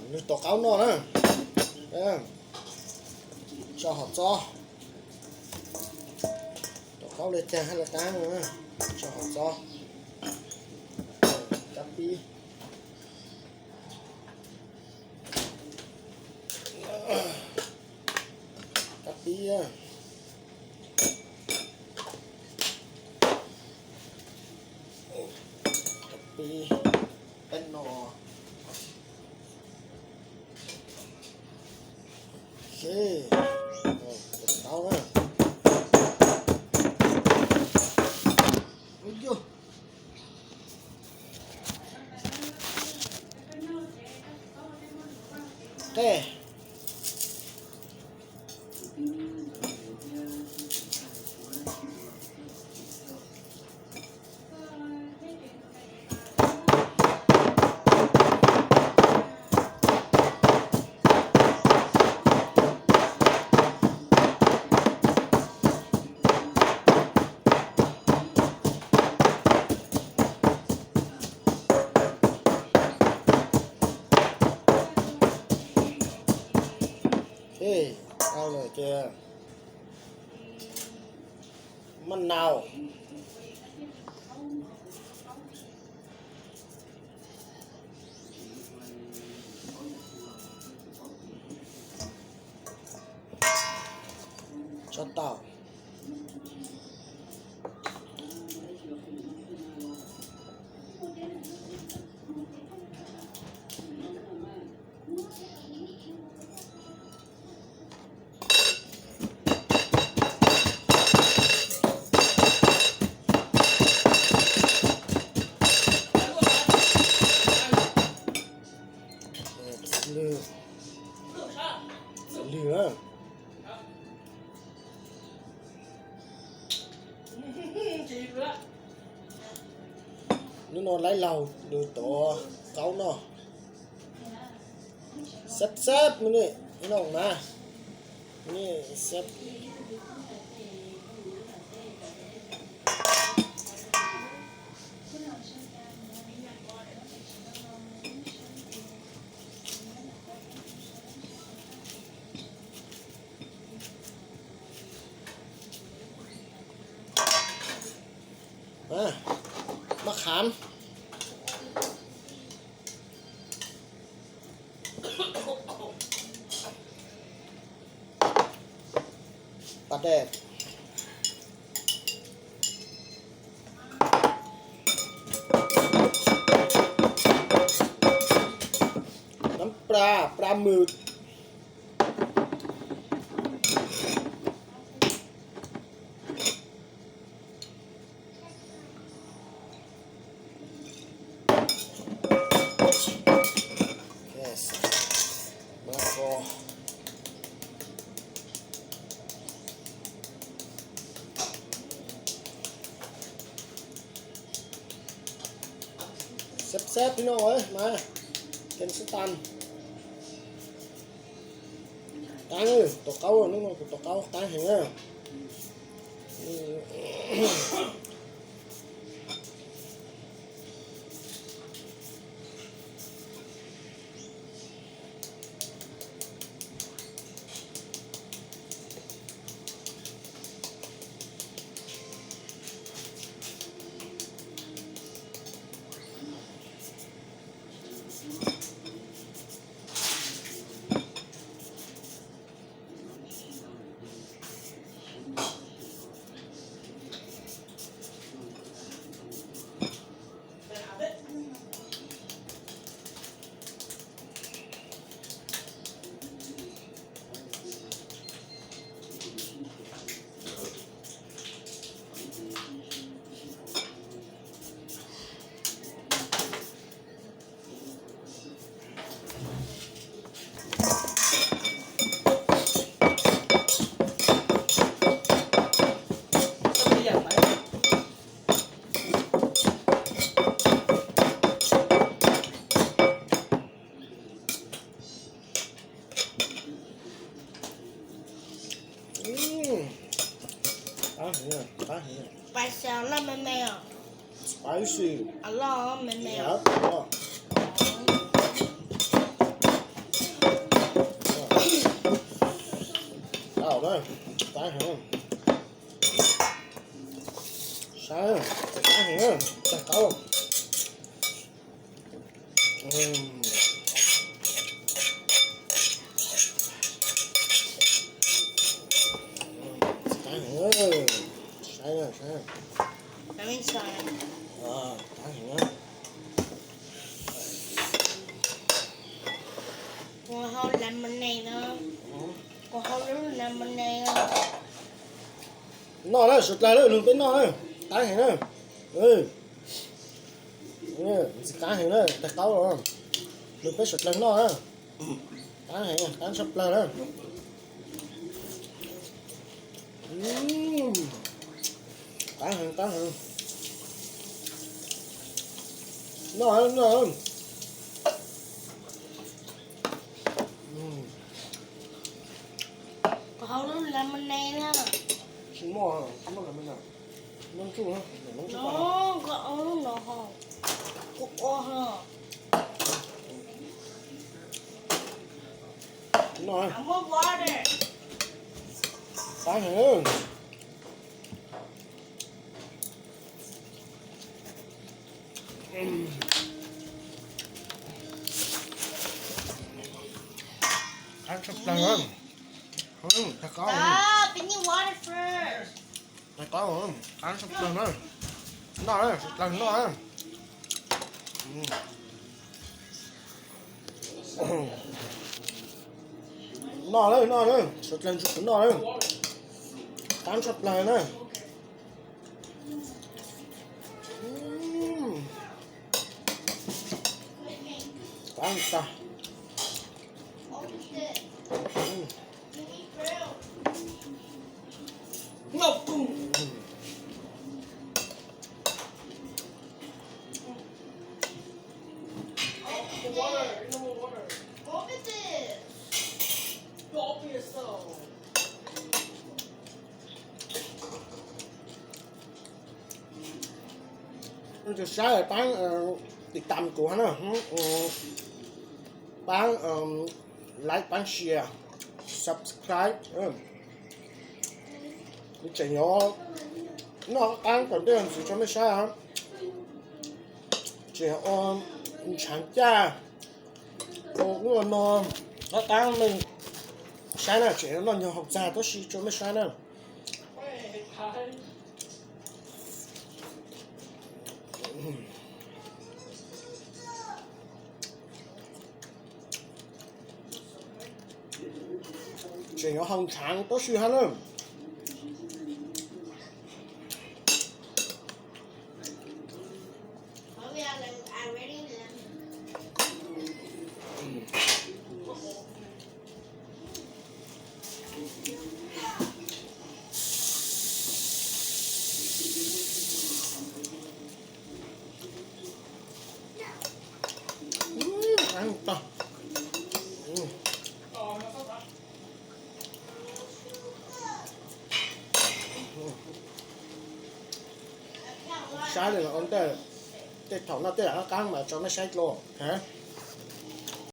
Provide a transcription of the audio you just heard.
Nws tuav qaub noj na. Tso hom txob. Tuav qaub li cas hab li qab, tso hom txob. Kab pib. Kab pib. Kab pib. Peb no. Ok. Tau na. Ub yog. Qe. Ej, tau lawm ces maj nau. Tso tau. Lwg, lwg na. Hnub no laib laug lwg tuav qaub noj. Xab xab mus ni, no mas. Ni xab. Maj qham. Pas dej. Nab pla, pla mwm. Xab xab pib no mas, ken xab tas. Qaab, tuav qaub, hnub no kuv tuav qaub qaab heev na. Qab heev, qab heev. Spicy, loj me me os. Spicy. Loj me me os. Yep, loj. Qab heev. Saib, qab heev, tag qaub. Qab heev, saib, saib. Qab heev. Kuv hau lemonade no. Kuv hau lub lemonade no. Noj na, suav dlawg na, nug peb noj na. Qab heev na. Ntxim qab heev na, tag qaub los. Nug peb suav dlawg noj na. Qab heev, qab tshaj plaws na. Qab heev, qab heev. Noj, noj. Kuv hau lub lemonade na. Tsis muaj, tsis muaj lemonade. Noj tsuj, noj tsuj. No, koj hau lub no ho. Kuv ua ho. Noj. I want water. Qab heev. Qab tshaj plaws. Tag qaub. Stop, I need water first. Tag qaub, qab tshaj plaws na. Noj na, suav dlawg noj na. Noj na, noj na, suav dlawg ntshe kuv noj na. Qab tshaj plaws na. Qab tag. Tus saib pab tiv tam kuv na, pab like, pab share, subscribe. Kuv tseem yuav noj qab tom ntej ntxiv tso mej saib. Tseem ua ntshaav caj, ua ub ua no, qab qab mej saib na, tseem yuav noj nyuag hauv txag tab sis tso mej saib na. Tseem yuav hau ntshaav tab sis hab na. Saib li los ua ntej, tej thaum noj tej yam qab qab mas tso mej saib dlua ha.